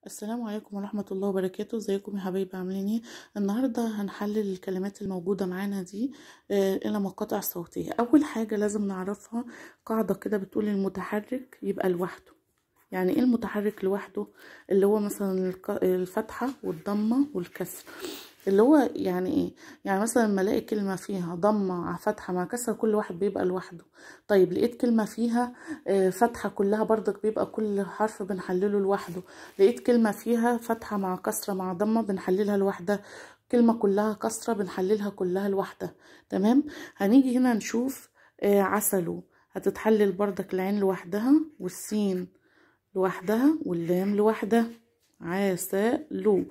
السلام عليكم ورحمة الله وبركاته. ازيكم يا حبايبي، عاملين ايه؟ النهاردة هنحلل الكلمات الموجودة معانا دي الى مقاطع صوتية. اول حاجة لازم نعرفها قاعدة كده بتقول المتحرك يبقى لوحده. يعني ايه المتحرك لوحده؟ اللي هو مثلا الفتحة والضمة والكسر. اللي هو يعني ايه؟ يعني مثلا لما الاقي كلمة فيها ضمه مع فتحه مع كسره كل واحد بيبقى لوحده. طيب لقيت كلمة فيها فتحه كلها برضك بيبقى كل حرف بنحلله لوحده. لقيت كلمة فيها فتحه مع كسره مع ضمه بنحللها لوحدها. كلمة كلها كسره بنحللها كلها لوحدها. تمام. هنيجي هنا نشوف عسلو هتتحلل برضك العين لوحدها والسين لوحدها واللام لوحدها، عسلو.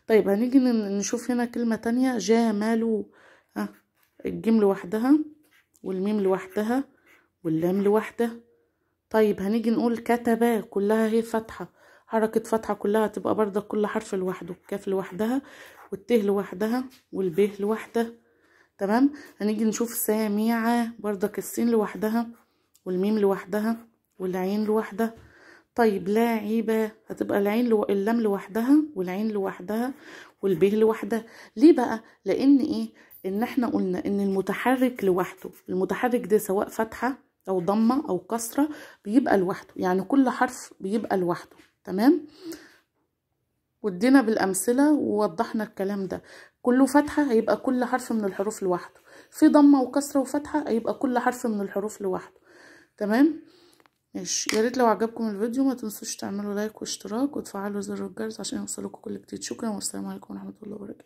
طيب هنيجي نشوف هنا كلمة تانية جمالو، ها الجيم لوحدها والميم لوحدها واللام لوحدها. طيب هنيجي نقول كتبا كلها هي فتحة، حركة فتحة كلها تبقى برضه كل حرف لوحده، الكاف لوحدها والته لوحدها والب لوحدها. تمام. هنيجي نشوف سامعة برضك السين لوحدها والميم لوحدها والعين لوحدها. طيب لاعبة هتبقى العين اللام لوحدها والعين لوحدها والب لوحدها. ليه بقى؟ لان ايه؟ ان احنا قلنا ان المتحرك لوحده، المتحرك ده سواء فتحة او ضمة او كسرة بيبقى لوحده، يعني كل حرف بيبقى لوحده. تمام. وادينا بالامثلة ووضحنا الكلام ده. كله فتحة هيبقى كل حرف من الحروف لوحده، في ضمة وكسرة وفتحة هيبقى كل حرف من الحروف لوحده. تمام. ماشي. يا ريت لو عجبكم الفيديو ما تنسوش تعملوا لايك واشتراك وتفعلوا زر الجرس عشان يوصلكم كل جديد. شكرا والسلام عليكم ورحمة الله وبركاته.